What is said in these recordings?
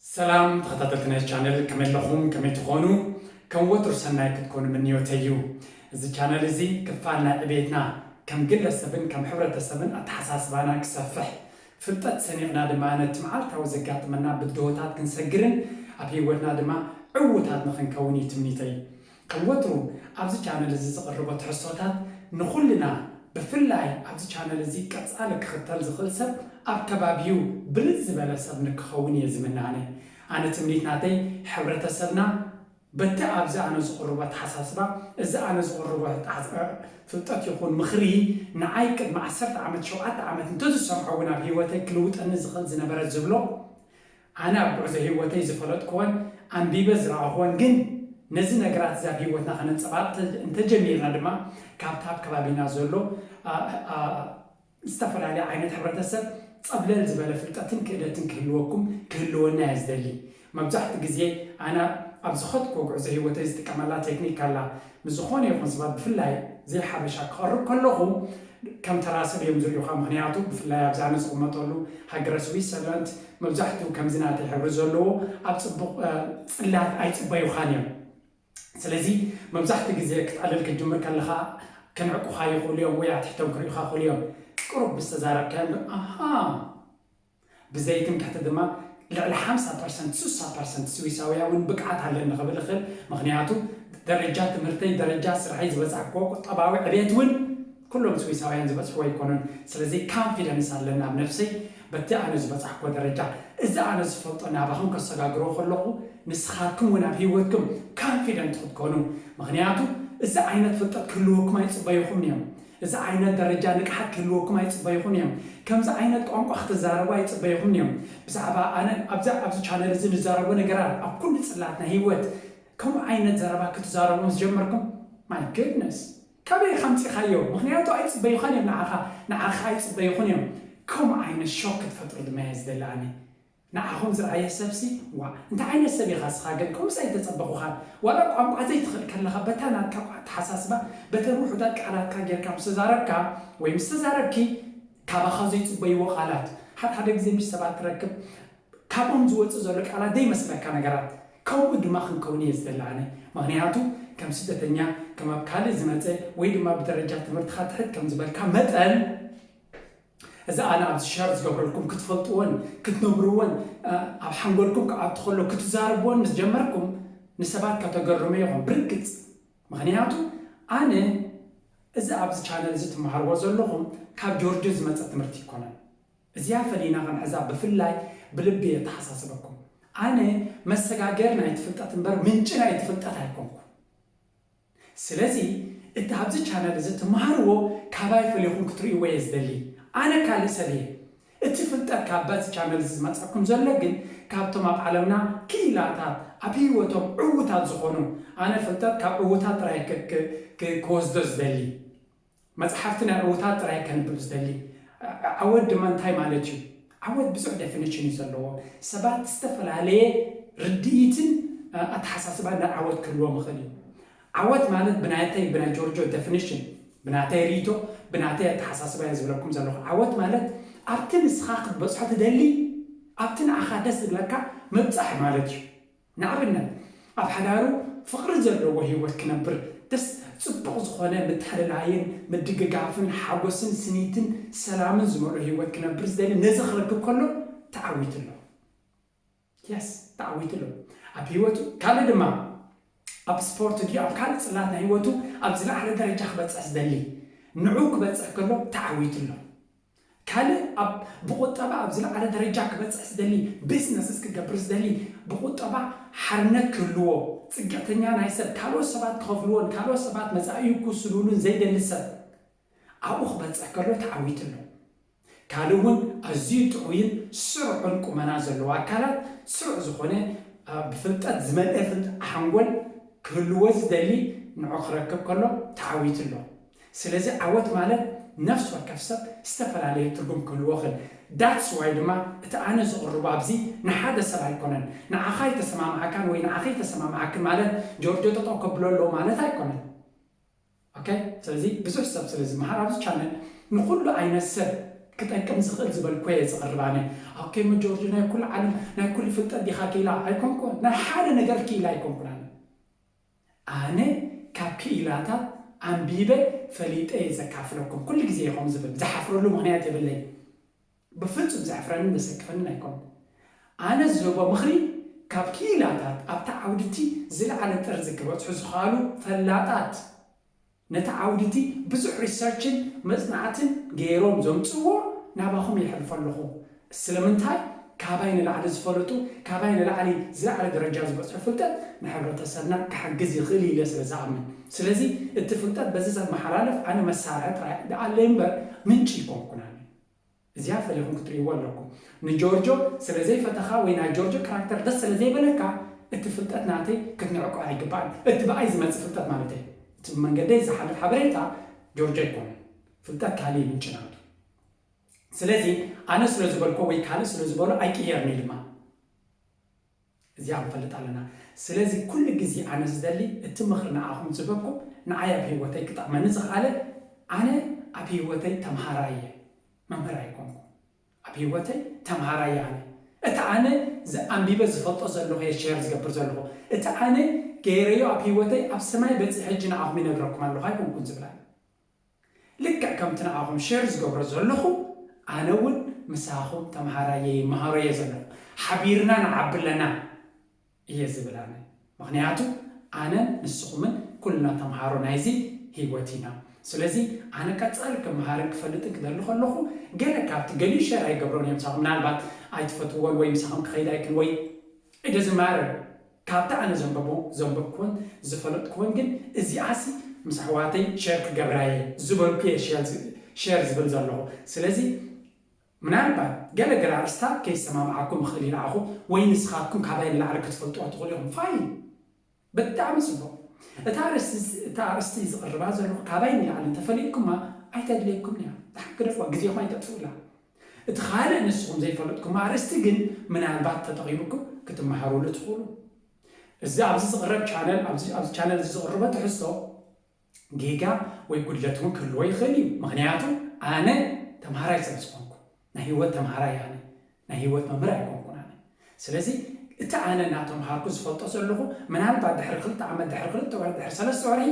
ሰላም ተኸታተልቲ ናይ ቻነል፣ ከመይ ኣለኹም? ከመይ ትኾኑ? ከም ወትሩ ሰናይ ክትኮኑ ምንዮተይ እዩ። እዚ ቻነል እዚ ክፋል ናይ ዕቤትና ከም ግለሰብን ከም ሕብረተሰብን ኣተሓሳስባና ክሰፍሕ፣ ፍልጠት ሰኒቕና ድማ ነቲ መዓልታዊ ዘጋጥመና ብድሆታት ክንሰግርን ኣብ ህይወትና ድማ ዕዉታት ንኽንከውን እዩ ትምኒተይ። ከም ወትሩ ኣብዚ ቻነል እዚ ዝቕርቦ ትሕዝቶታት ንኹልና፣ ብፍላይ ኣብዚ ቻነል እዚ ቀጻሊ ክኽተል ዝኽእል ሰብ ኣብ ከባቢኡ ብልጽ ዝበለ ሰብ ንክኸውን እየ ዝምነ። ኣነ ኣነ ትምኒት ናተይ ሕብረተሰብና በቲ ኣብዚ ኣነ ዝቕርቦ ኣተሓሳስባ፣ እዚ ኣነ ዝቕርቦ ኣተሓስ- ፍልጠት ይኹን ምኽሪ ንዓይ ቅድሚ ዓሰርተ ዓመት፣ ሸውዓተ ዓመት እንተዝሰምዖ እውን ኣብ ህይወተይ ክልውጠኒ ዝኽእል ዝነበረ ዝብሎ ኣነ ኣብ ጉዕዞ ህይወተይ ዝፈለጥኩዎን ኣንቢበ ዝረኣኹዎን፣ ግን ነዚ ነገራት እዚ ኣብ ህይወትና ከነንጸባርቕ እንተጀሚርና ድማ ካብቲ ኣብ ከባቢና ዘሎ ኣ- ኣ- ዝተፈላለየ ዓይነት ሕብረተሰብ ጸብለል ዝበለ ፍልጠትን ክእለትን ክህልወኩም ክህልወና እየ ዝደሊ። መብዛሕትኡ ግዜ ኣነ ኣብ ዝኸድኩዎ ጉዕዞ ህይወተይ ዝጥቀመላ ቴክኒክ ኣላ። ምስ ዝኾነ ይኹን ሰባት ብፍላይ ዘይሓበሻ ክቐርብ ከለኹ ከም ተራ ሰብ እዮም ዝርእዩኻ። ምኽንያቱ ብፍላይ ኣብዚ ኣነ ዝቕመጠሉ ሃገረ ስዊትዘርላንድ መብዛሕትኡ ከምዚ ናተይ ሕብሪ ዘለዎ ኣብ ጽቡቕ ጽላት ኣይጽበዩኻን እዮም። ስለዚ መብዛሕትኡ ግዜ ክትዕልል ክትጅምር ከለኻ ክንዕቁኻ ይኽእሉ እዮም ወይ ኣትሒቶም ክርእዩኻ ይኽእሉ እዮም። ቅሩብ ምስ ተዛረብካዮም ግን ኣሃ ብዘይ ትምክሕቲ ድማ ልዕሊ ሓምሳ ፐርሰንት ስሳ ፐርሰንት ስዊሳውያን እውን ብቅዓት ኣለኒ ክብል እኽእል። ምኽንያቱ ደረጃ ትምህርተይ፣ ደረጃ ስርሐይ ዝበጻሕክዎ ቁጠባዊ ዕቤት እውን ኩሎም ስዊሳውያን ዝበጽሕዎ ኣይኮኑን። ስለዚ ካንፊደንስ ኣለኒ ኣብ ነብሰይ በቲ ኣነ ዝበጻሕክዎ ደረጃ። እዚ ኣነ ዝፈልጦ ናባኹም ከሰጋግሮ ከለኹ ንስኻትኩም እውን ኣብ ህይወትኩም ካንፊደንት ክትኮኑ። ምኽንያቱ እዚ ዓይነት ፍልጠት ክህልወኩም ኣይጽበዩኹምን እዮም። እዚ ዓይነት ደረጃ ንቅሓት ክህልወኩም ኣይጽበዩኹን እዮም። ከምዚ ዓይነት ቋንቋ ክትዛረቡ ኣይጽበዩኹን እዮም። ብዛዕባ ኣነ ኣብዚ ኣብዚ ቻነል እዚ ንዛረቦ ነገራት ኣብ ኩሉ ጽላት ናይ ህይወት ከምኡ ዓይነት ዘረባ ክትዛረቡ ምስ ጀመርኩም my goodness ካበይ ከምጺኻዮ? ምኽንያቱ ኣይጽበዩኻን እዮም ንዓኻ ንዓኻ ኣይጽበዩኹን እዮም። ከምኡ ዓይነት ሾክ ክትፈጥሩ ድማ እየ ዝደሊ ኣነ። ንዓኹም ዝረኣየ ሰብሲ ዋ እንታይ ዓይነት ሰብ ኢኻ እስኻ ግን ከምኡስ ኣይተጸበኹኻን። ዋላ ቋንቋ ዘይትኽእል ከለኻ በታ ናትካ ኣተሓሳስባ በተን ውሑዳት ቃላትካ ጌርካ ምስ ተዛረብካ ወይ ምስ ተዛረብኪ ካባኻ ዘይጽበይዎ ቃላት ሓደ ሓደ ግዜ ምስ ሰባት ትረክብ ካብኦም ዝወጽእ ዘሎ ቃላት ዘይመስለካ ነገራት ከምኡ ድማ ክንከውን እየ ዝደሊ ኣነ። ምኽንያቱ ከም ስደተኛ ከም ኣብ ካልእ ዝመጸ ወይ ድማ ብደረጃ ትምህርትኻ ትሕት ከም ዝበልካ መጠን እዚ ኣነ ኣብዚ ሸር ዝገብረልኩም ክትፈልጥዎን ክትነብርዎን ኣብ ሓንጎልኩም ክኣቱ ከሎ ክትዛረብዎን ምስ ጀመርኩም ንሰባት ከተገርሙ ኢኹም ብርግጽ። ምኽንያቱ ኣነ እዚ ኣብዚ ቻነል እዚ ትመሃርዎ ዘለኹም ካብ ጆርጆ ዝመጸ ትምህርቲ ኣይኮነን። እዚኣ ፈሊና ክንሕዛ ብፍላይ ብልቢ የተሓሳስበኩም። ኣነ መሰጋገር ናይቲ ፍልጠት እምበር ምንጪ ናይቲ ፍልጠት ኣይኮንኩ። ስለዚ እቲ ኣብዚ ቻነል እዚ ትመሃርዎ ካባይ ፈሊኹም ክትርእይዎ እየ ዝደሊ። ኣነ ካልእ ሰብ እየ። እቲ ፍልጠት ካብ በዚ ቻነል እዚ ዝመጸኩም ዘሎ ግን ካብቶም ኣብ ዓለምና ክኢላታት ኣብ ህይወቶም ዕዉታት ዝኾኑ ኣነ ፍልጠት ካብ ዕዉታት ጥራይ ክወስዶ ዝደሊ መጽሓፍቲ ናይ ዕዉታት ጥራይ ከንብብ ዝደሊ ዓወት ድማ እንታይ ማለት እዩ? ዓወት ብዙሕ ዴፊኒሽን እዩ ዘለዎ። ሰባት ዝተፈላለየ ርድኢትን ኣተሓሳስባን ናይ ዓወት ክህልዎም ይኽእል እዩ። ዓወት ማለት ብናተይ ብናይ ጆርጆ ዴፊኒሽን ብናተይ ርእይቶ ብናተይ ኣተሓሳስባ እየ ዝብለኩም ዘለኹ። ዓወት ማለት ኣብቲ ንስኻ ክትበጽሖ ትደሊ ኣብቲ ንዓኻ ደስ ዝብለካ ምብጻሕ ማለት እዩ። ንኣብነት ኣብ ሓዳሩ ፍቕሪ ዘለዎ ህይወት ክነብር ደስ ጽቡቕ ዝኾነ ምትሕልላይን ምድግጋፍን ሓጎስን ስኒትን ሰላምን ዝመልኦ ህይወት ክነብር ዝደሊ ነዚ ክረክብ ከሎ ተዓዊቱ ኣሎ። የስ ተዓዊቱ ኣሎ ኣብ ህይወቱ። ካልእ ድማ ኣብ ስፖርት ድዩ ኣብ ካልእ ጽላት ናይ ህይወቱ ኣብ ዝለዓለ ደረጃ ክበጽሕ ዝደሊ ንዑ ክበጽሕ ከሎ ተዓዊቱ ኣሎ። ካልእ ኣብ ብቁጠባ ኣብ ዝለዓለ ደረጃ ክበፅሕ ዝደሊ ቢዝነስስ ክገብር ዝደሊ ብቁጠባ ሓርነት ክህልዎ ፅግዕተኛ ናይ ሰብ ካልኦት ሰባት ክኸፍልዎን ካልኦት ሰባት መፃኢኡ ክውስኑሉን ዘይደሊ ሰብ ኣብኡ ክበፅሕ ከሎ ተዓዊቱ ኣሎ። ካልእ እውን ኣዝዩ ጥዑይን ስሩዕን ቁመና ዘለዎ ኣካላት ስሩዕ ዝኾነ ብፍልጠት ዝመልአ ሓንጎል ክህልዎ ዝደሊ ንዑ ክረክብ ከሎ ተዓዊቱ ኣሎ። ስለዚ ዓወት ማለት ነፍሲ ወከፍ ሰብ ዝተፈላለየ ትርጉም ክህልዎ ይኽእል። That's why ድማ እቲ ኣነ ዝቕርቦ ኣብዚ ንሓደ ሰብ ኣይኮነን። ንዓኻ ኣይተሰማምዓካን ወይ ንዓኺ ኣይተሰማምዓክን ማለት ጆርጆ ጠጠው ከብሎ ኣለዎ ማለት ኣይኮነን። ኦኬ፣ ስለዚ ብዙሕ ሰብ ስለ ዝመሃር ኣብዚ ቻነል ንኹሉ ዓይነት ሰብ ክጠቅም ዝኽእል ዝበልኩ እየ ዝቕርብ ኣነ። ኦኬ፣ እሞ ጆርጆ ናይ ኩሉ ዓለም ናይ ኩሉ ፍልጠት ዲኻ ክኢላ? ኣይኮንኩን። ናይ ሓደ ነገር ክኢላ ኣይኮንኩን ኣነ። ኣነ ካብ ክኢላታት ኣንቢበ ፈሊጠ እየ ዘካፍለኩም። ኩሉ ግዜ እየ ከምኡ ዝብል፣ ዝሓፍረሉ ምኽንያት የብለይ። ብፍጹም ዘሕፍረንን ዘሰክፈንን ኣይኮን። ኣነ ዝህቦ ምኽሪ ካብ ክኢላታት ኣብታ ዓውድቲ ዝለዓለ ጥርዚ ክበጽሑ ዝኸኣሉ ፈላጣት፣ ነቲ ዓውድቲ ብዙሕ ሪሰርችን መጽናዕትን ገይሮም ዘምጽእዎ ናባኹም የሕልፎ ኣለኹ። ስለምንታይ? ካባይ ንላዕሊ ዝፈለጡ፣ ካባይ ንላዕሊ ዝለዓለ ደረጃ ዝበጽሑ ፍልጠት ንሕብረተሰብና ክሕግዝ ይኽእል ኢለ ስለ ዝኣምን። ስለዚ እቲ ፍልጠት በዚ ዘመሓላልፍ ኣነ መሳርሒ ጥራይ ደኣለይ እምበር ምንጪ ኣይኮንኩን ኣነ። እዚኣ ፈሊኹም ክትርእይዎ ኣለኩም። ንጆርጆ ስለ ዘይፈተኻ ወይ ናይ ጆርጆ ካራክተር ደስ ስለ ዘይበለካ እቲ ፍልጠት ናተይ ክትንዕቆ ኣይግባእን። እቲ ብኣይ ዝመጽእ ፍልጠት ማለት እዩ። እቲ ብመንገደይ ዝሓልፍ ሓበሬታ ጆርጆ ኣይኮነን። ፍልጠት ካልእ ምንጪ ናቱ። ስለዚ ኣነ ስለ ዝበልኮ ወይ ካልእ ስለ ዝበሎ ኣይቅየርን እዩ ድማ። እዚኣ ክንፈልጥ ኣለና። ስለዚ ኩሉ ግዜ ኣነ ዝደሊ እቲ ምኽሪ ንዓኹም ዝበኩም ንዓይ ኣብ ህይወተይ ክጠቕመኒ ዝኽኣለ ኣነ ኣብ ህይወተይ ተምሃራይ እየ፣ መምህር ኣይኮንኩ። ኣብ ህይወተይ ተምሃራይ እየ ኣነ። እቲ ኣነ ኣንቢበ ዝፈልጦ ዘለኹ እየ ሼር ዝገብር ዘለኹ። እቲ ኣነ ገይረዮ ኣብ ህይወተይ ኣብ ሰማይ በፂ ሕጂ ንዓኹም ይነግረኩም ኣለኹ ኣይኮንኩን ዝብል ኣነ። ልክዕ ከምቲ ንዓኹም ሼር ዝገብሮ ዘለኹ ኣነ እውን ምሳኹም ተምሃራየ ይመሃሮ እየ ዘለኹ። ሓቢርና ንዓቢ ኣለና እየ ዝብል ኣነ። ምኽንያቱ ኣነን ንስኹምን ኩልና ተምሃሮ ናይዚ ህይወት ኢና። ስለዚ ኣነ ቀጻሊ ክመሃርን ክፈልጥን ክደሊ ከለኹ ገለ ካብቲ ገሊኡ ሸር ኣይገብሮን እዮም። ምሳኹም ምናልባት ኣይትፈትዎን ወይ ምሳኹም ክኸይድ ኣይክን ወይ ኢደ ዝማረር ካብቲ ኣነ ዘንበቦ ዘንበብኩዎን ዝፈለጥኩዎን ግን እዚኣሲ ምስ ኣሕዋተይ ሸር ክገብራየ ዝበልኩ እየ ሸር ዝብል ዘለኹ። ስለዚ ምናልባት ገለ ገለ ኣርእስታት ከይሰማምዓኩም ይኽእል ይልዓኹ ወይ ንስኻትኩም ካባይ ንላዕሊ ክትፈልጥዎ ትኽእሉ ኢኹም። ፋይን፣ ብጣዕሚ ጽቡቕ። እታ ኣርእስቲ እታ ኣርእስቲ ዝቕርባ ዘለኹ ካባይ ንላዕሊ እንተፈሊጥኩማ ኣይተድልየኩም እያ። ደሓን ግደፍዋ፣ ግዜኹም ኣይተጥፍኡላ። እቲ ካልእ ንስኹም ዘይፈለጥኩም ኣርእስቲ ግን ምናልባት ተጠቒምኩም ክትመሃሩሉ ትኽእሉ። እዚ ኣብዚ ዝቕረብ ቻነል ኣብዚ ኣብዚ ቻነል እዚ ዝቕርቦ ትሕዝቶ ጌጋ ወይ ጉድለት እውን ክህልዎ ይኽእል እዩ። ምኽንያቱ ኣነ ተምሃራይ ስለ ዝኾንኩ ናይ ህይወት ተምሃራይ ኣነ ናይ ህይወት መምህር ኣይኮንኩን ኣነ። ስለዚ እቲ ኣነ እናተምሃርኩ ዝፈልጦ ዘለኹ ምናልባት ድሕሪ ክልተ ዓመት ድሕሪ ክልተ ወርሒ ድሕሪ ሰለስተ ወርሒ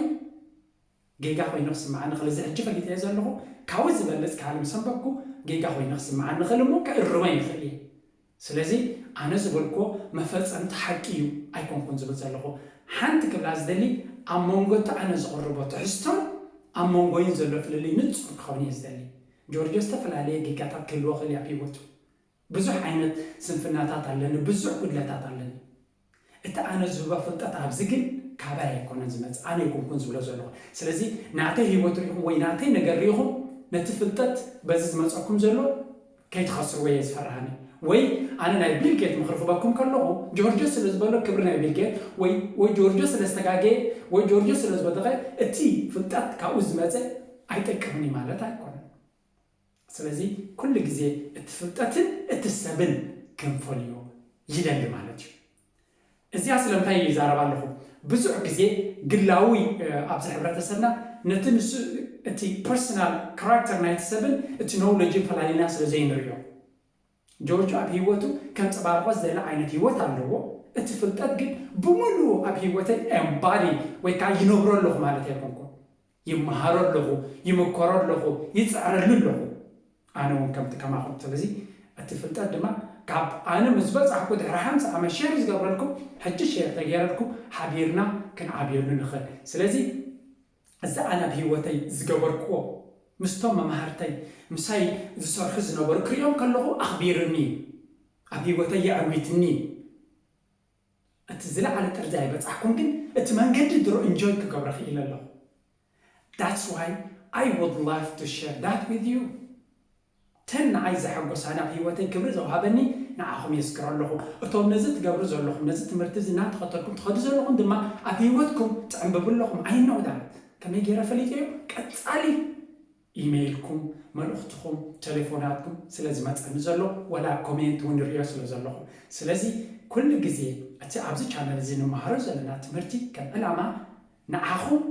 ጌጋ ኮይኑ ክስምዓኒ ክእል እዚ ሕጂ ፈሊጠዮ ዘለኹ ካብኡ ዝበልፅ ካልእ ምስ ኣንበብኩ ጌጋ ኮይኑ ክስምዓኒ ክእል እሞ ክእርሞ ይኽእል እየ። ስለዚ ኣነ ዝበልኩዎ መፈፀምቲ ሓቂ እዩ ኣይኮንኩን ዝብል ዘለኹ። ሓንቲ ክብላ ዝደሊ ኣብ መንጎ እቲ ኣነ ዝቕርቦ ትሕዝቶን ኣብ መንጎይን ዘሎ ፍልልይ ንፁር ክኸውን እየ ዝደሊ። ጆርጆ ዝተፈላለየ ጌጋታት ክህልዎ ክእል እዩ ኣብ ህይወቱ። ብዙሕ ዓይነት ስንፍናታት ኣለኒ፣ ብዙሕ ጉድለታት ኣለኒ። እቲ ኣነ ዝህቦ ፍልጠት ኣብዚ ግን ካባይ ኣይኮነን ዝመጽእ፣ ኣነ ኣይኮንኩን ዝብሎ ዘለኹ። ስለዚ ናተይ ህይወት ርኢኹም ወይ ናተይ ነገር ርኢኹም ነቲ ፍልጠት በዚ ዝመጸኩም ዘሎ ከይትኸስርዎ እየ ዝፈርሃኒ። ወይ ኣነ ናይ ቢል ጌት ምኽሪ ክበኩም ከለኹ ጆርጆ ስለ ዝበሎ ክብሪ ናይ ቢል ጌት ወይ ወይ ጆርጆ ስለ ዝተጋገየ ወይ ጆርጆ ስለ ዝበደቐ እቲ ፍልጠት ካብኡ ዝመጸ ኣይጠቅምን እዩ ማለት ኣይኮነን። ስለዚ ኩሉ ግዜ እቲ ፍልጠትን እቲ ሰብን ክንፈልዮ ይደሊ ማለት እዩ። እዚኣ ስለምንታይ ይዛረብ ኣለኹ? ብዙሕ ግዜ ግላዊ ኣብዚ ሕብረተሰብና ነቲ ንሱ እቲ ፐርሰናል ካራክተር ናይቲ ሰብን እቲ ኖውለጅን ፈላሊና ስለ ዘይንሪኦ ጆርጆ ኣብ ህይወቱ ከንፀባርቆ ዝደሊ ዓይነት ህይወት ኣለዎ። እቲ ፍልጠት ግን ብምሉኡ ኣብ ህይወተይ ኤምባዲ ወይ ከዓ ይነብሮ ኣለኹ ማለት ኣይኮንኩን። ይመሃሮ ኣለኹ፣ ይምከሮ ኣለኹ፣ ይፅዕረሉ ኣለኹ። ኣነ እውን ከምቲ ከማኹም። ስለዚ እቲ ፍልጠት ድማ ካብ ኣነ ምስ በፃሕኩ ድሕሪ ሓምሳ ዓመት ሼር ዝገብረልኩም ሕጂ ሼር ተገይረልኩም ሓቢርና ክንዓብየሉ ንኽእል። ስለዚ እዚ ኣነ ኣብ ህይወተይ ዝገበርክዎ ምስቶም መማህርተይ ምሳይ ዝሰርሑ ዝነበሩ ክሪኦም ከለኹ ኣኽቢርኒ እዩ። ኣብ ህይወተይ የዕዊትኒ እዩ። እቲ ዝለዓለ ጥርዚ ኣይበጻሕኩን ግን እቲ መንገዲ ድሮ ኢንጆይ ክገብሮ ክኢለ ኣለኹ። That's why I would love to share that with you። ተን ንዓይ ዘሐጎሳኒ ኣብ ህይወተይ ክብሪ ዘውሃበኒ ንዓኹም የስክሮ ኣለኹ። እቶም ነዚ ትገብሩ ዘለኹም ነዚ ትምህርቲ እዚ እናተኸተልኩም ትኸዱ ዘለኹም ድማ ኣብ ህይወትኩም ትዕንብቡ ኣለኹም። I know that። ከመይ ገይረ ፈሊጠዮ? ቀጻሊ ኢሜይልኩም፣ መልእኽትኹም፣ ቴሌፎናትኩም ስለ ዝመጸኒ ዘሎ፣ ወላ ኮሜንት እውን ርእዮ ስለ ዘለኹ። ስለዚ ኩሉ ግዜ እቲ ኣብዚ ቻነል እዚ ንመሃሮ ዘለና ትምህርቲ ከም ዕላማ ንዓኹም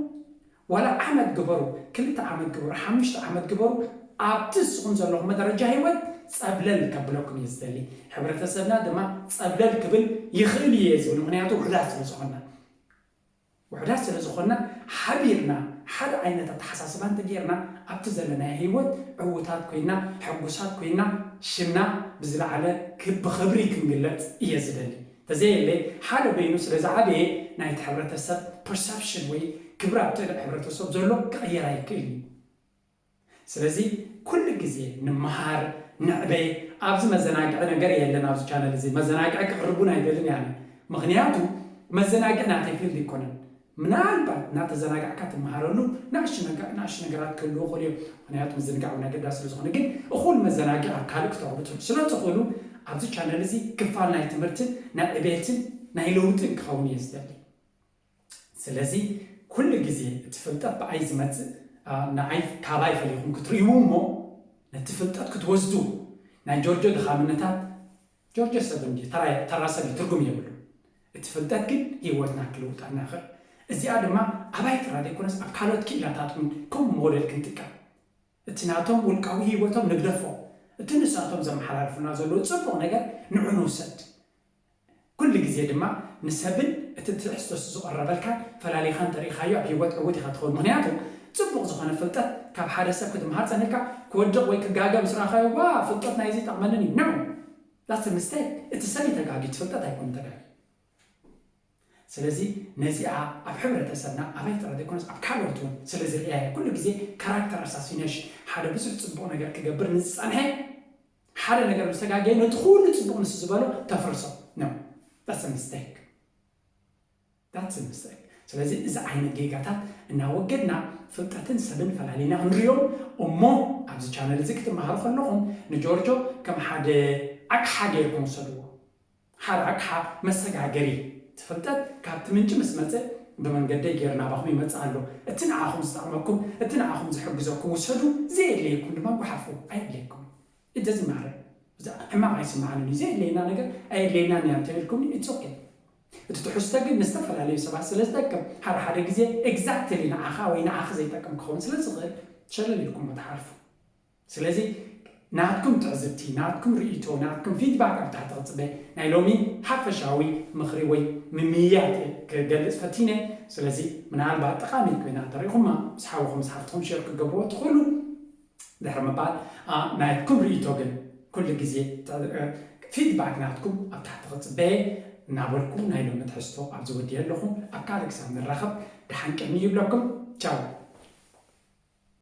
ዋላ ዓመት ግበሩ፣ ክልተ ዓመት ግበሩ፣ ሓሙሽተ ዓመት ግበሩ፣ ኣብቲ ንስኹም ዘለኹም ደረጃ ህይወት ጸብለል ከብለኩም እየ ዝደሊ። ሕብረተሰብና ድማ ጸብለል ክብል ይኽእል እየ ዝብል፣ ምኽንያቱ ውሑዳት ስለ ዝኾንና። ውሑዳት ስለ ዝኾንና፣ ሓቢርና ሓደ ዓይነት ኣተሓሳስባ እንተጌርና፣ ኣብቲ ዘለናዮ ህይወት ዕዉታት ኮይና፣ ሕጉሳት ኮይና፣ ሽምና ብዝለዓለ ክብ-፣ ብኽብሪ ክንግለጽ እየ ዝደሊ። ተዘየለ ሓደ በይኑ ስለ ዝዓበየ ናይቲ ሕብረተሰብ ፐርሰፕሽን ወይ ክብሪ ኣብቲ ሕብረተሰብ ዘሎ ክቕየር ኣይክእል እዩ። ስለዚ ኩሉ ግዜ ንመሃር፣ ንዕበ። ኣብዚ መዘናግዒ ነገር የለን ኣብዚ ቻነል እዚ። መዘናግዒ ክቕርቡን ኣይደልን ያነ። ምኽንያቱ መዘናግዒ ናተይ ፊልድ ኣይኮነን። ምናልባት እናተዘናጋዕካ ትመሃረሉ ንኣሽቱ ነገ-፣ ንኣሽቱ ነገራት ክህልዎ ይኽእሉ እዮም። ምኽንያቱ ምዝንጋዕ እውን ኣገዳሲ ስለ ዝኾነ፣ ግን እኹል መዘናግዒ ኣብ ካልእ ክተዕብቱ ስለ ትኽእሉ ኣብዚ ቻነል እዚ ክፋል ናይ ትምህርትን ናይ ዕቤትን ናይ ለውጥን ክኸውን እየ ዝደሊ። ስለዚ ኩሉ ግዜ እቲ ፍልጠት ብኣይ ዝመጽእ፣ ኣ፣ ንኣይ፣ ካባይ ፈሊኹም ክትርእይዎ እሞ ነቲ ፍልጠት ክትወስዱ ናይ ጆርጆ ድኻምነታት፣ ጆርጆ ሰብ እንዲ ተራ፣ ተራ ሰብ እዩ፣ ትርጉም የብሉ። እቲ ፍልጠት ግን ህይወትና ክልውጠና ይኽእል። እዚኣ ድማ ኣባይ ጥራ ዘይኮነስ ኣብ ካልኦት ክኢላታት እውን ከም ሞዴል ክንጥቀም፣ እቲ ናቶም ውልቃዊ ህይወቶም ንግደፎ፣ እቲ ንሳቶም ዘመሓላልፉና ዘለዉ ጽቡቕ ነገር ንዑ ንውሰድ። ኩሉ ግዜ ድማ ንሰብን እቲ ትሕዝቶስ ዝቐረበልካን ፈላሊኻ እንተሪኢኻዮ ኣብ ህይወት ዕዉት ኢኻ ትኸውን። ምኽንያቱ ጽቡቕ ዝኾነ ፍልጠት ካብ ሓደ ሰብ ክትመሃር ጸኒሕካ ክወድቕ ወይ ክጋገ ምስ ረኣኻዮ፣ ዋ፣ ፍልጠት ናይዚ ይጠቕመንን እዩ። No! That's a mistake። እቲ ሰብ እዩ ተጋግዩ፣ እቲ ፍልጠት ኣይኮነን ተጋግዩ። ስለዚ ነዚኣ ኣብ ሕብረተሰብና ኣባይ ጥራይ ዘይኮነስ ኣብ ካልኦት እውን ስለ ዝርእያ እየ ኩሉ ግዜ ካራክተር ኣሳሲኔሽን፣ ሓደ ብዙሕ ጽቡቕ ነገር ክገብር ንዝጸንሐ ሓደ ነገር ምስ ተጋገየ ነቲ ኩሉ ጽቡቕ ንሱ ዝበሎ ተፍርሶ። No, that's a mistake። That's a mistake። ስለዚ እዚ ዓይነት ጌጋታት እናወገድና ፍልጠትን ሰብን ፈላሊና ክንሪኦም እሞ ኣብዚ ቻነል እዚ ክትመሃሩ ከለኹም ንጆርጆ ከም ሓደ ኣቅሓ ጌርኩም ውሰድዎ። ሓደ ኣቅሓ መሰጋገሪ። እቲ ፍልጠት ካብቲ ምንጪ ምስ መጸ ብመንገደይ ጌሩ ናባኹም ይመጽእ ኣሎ። እቲ ንዓኹም ዝጠቕመኩም፣ እቲ ንዓኹም ዝሕግዘኩም ውሰዱ፣ ዘየድለየኩም ድማ ጓሓፉ፣ ኣየድለየኩም። It doesn't matter። እዚ ሕማቕ ኣይስምዓንን እዩ። ዘየድለየና ነገር ኣየድለየናን እያ እንተኢልኩምኒ፣ it's okay። እቲ ትሕዝቶ ግን ንዝተፈላለዩ ሰባት ስለ ዝጠቅም፣ ሓደ ሓደ ግዜ ኤግዛክትሊ ንዓኻ ወይ ንዓኺ ዘይጠቅም ክኸውን ስለ ዝኽእል፣ ሸለል ኢልኩሞ ትሓልፉ። ስለዚ ናትኩም ትዕዝብቲ፣ ናትኩም ርእይቶ፣ ናትኩም ፊድባክ ኣብ ታሕቲ ክጽበ። ናይ ሎሚ ሓፈሻዊ ምኽሪ ወይ ምምይያጥ ክገልጽ ፈቲነ። ስለዚ ምናልባት ጠቓሚት ኮይና እንተሪእኹማ ምስ ሓውኹም ምስ ሓፍትኹም ሼር ክትገብርዎ ትኽእሉ። ድሕሪ ምባል፣ ኣ፣ ናትኩም ርእይቶ ግን ኩሉ ግዜ ተ-፣ እ፣ ፊድባክ ናትኩም ኣብ ታሕቲ ክጽበየ እናበልኩ ናይ ሎሚ ትሕዝቶ ኣብዚ ወዲየ ኣለኹ። ኣብ ካልእ ክሳብ ንራኸብ ደሓን ቅኒ ይብለኩም። ቻው።